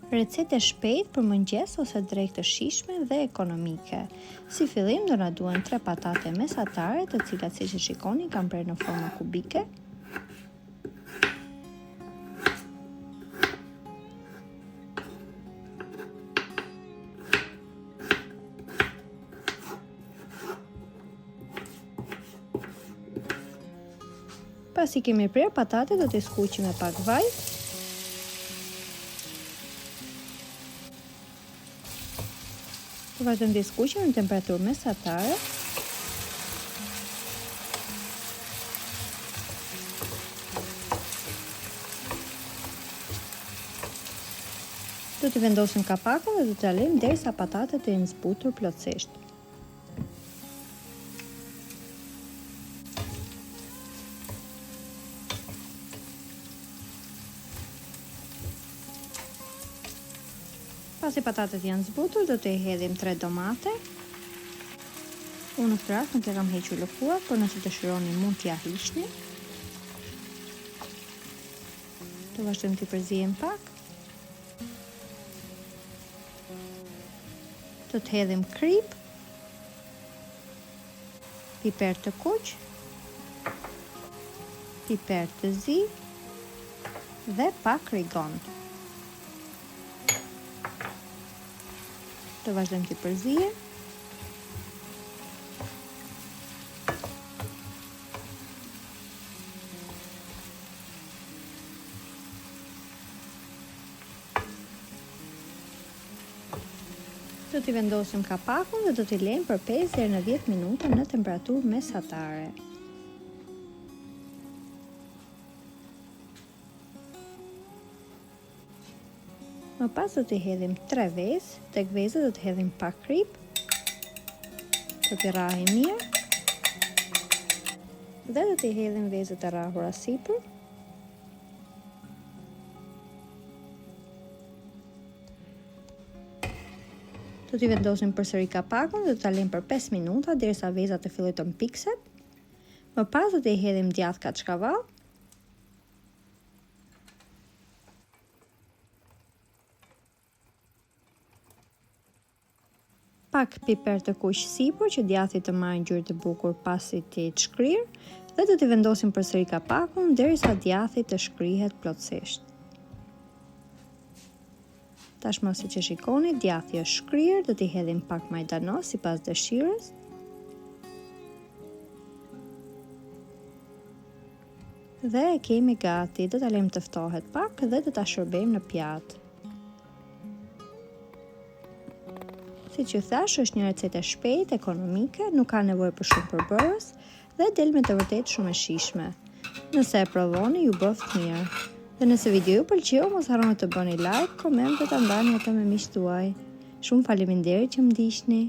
Recetë e shpejtë për mëngjes ose drekë të shijshme dhe ekonomike. Si fillim do na duhen 3 patate mesatare, të cilat siç e shikoni kam prerë në forma kubike. Pasi kemi prerë patatet do t'i skuqim me pak vaj. Do vazhdojmë t'i skuqim në temperaturë mesatare. Do t'i vendosim kapakun dhe do t'ia lëmë derisa patatet të jenë zbutur plotësisht. Pasi patatet janë zbutur, do të hedhim 3 domate. Unë në këtë rast nuk ia kam hequr lëkurat, por nëse dëshironi mund t'ia hiqni. Do vazhdojmë t'i përziejmë pak. Do të hedhim kripë, piper të kuq, piper të zi dhe pak rigon. Do vazhdojmë t'i përziejmë. Do t'i vendosim kapakun dhe do t'i lejmë për 5 deri në 10 minuta në temperaturë mesatare. Më pas do t'i hedhim 3 vezë, tek vezët do të hedhim pak kripë, do t'i rrahim mirë, dhe do t'i hedhim vezët e rrahura sipër. Do t'i vendosim përsëri kapakun dhe do ta lëmë për 5 minuta derisa veza të fillojë të mpikset. Më pas do t'i hedhim djathë kaçkavall. Pak piper të kuq sipër që djathi të marrë ngjyrë të bukur pasi të jetë shkrirë dhe do t'i vendosim përsëri kapakun derisa djathi të shkrihet plotësisht. Tashmë siç e shikoni, djathi është shkrirë, do t'i hedhim pak majdanoz sipas dëshirës. Dhe e kemi gati, do ta lëmë të ftohet pak dhe do ta shërbejmë në pjatë. Siç ju thashë, është një recetë e shpejtë, ekonomike, nuk ka nevojë për shumë përbërës dhe del me të vërtetë shumë e shijshme. Nëse e provoni, ju bëftë mirë. Dhe nëse video ju pëlqeu, mos harroni të bëni like, koment dhe ta ndani atë me miqtë tuaj. Shumë faleminderit që më ndiqni.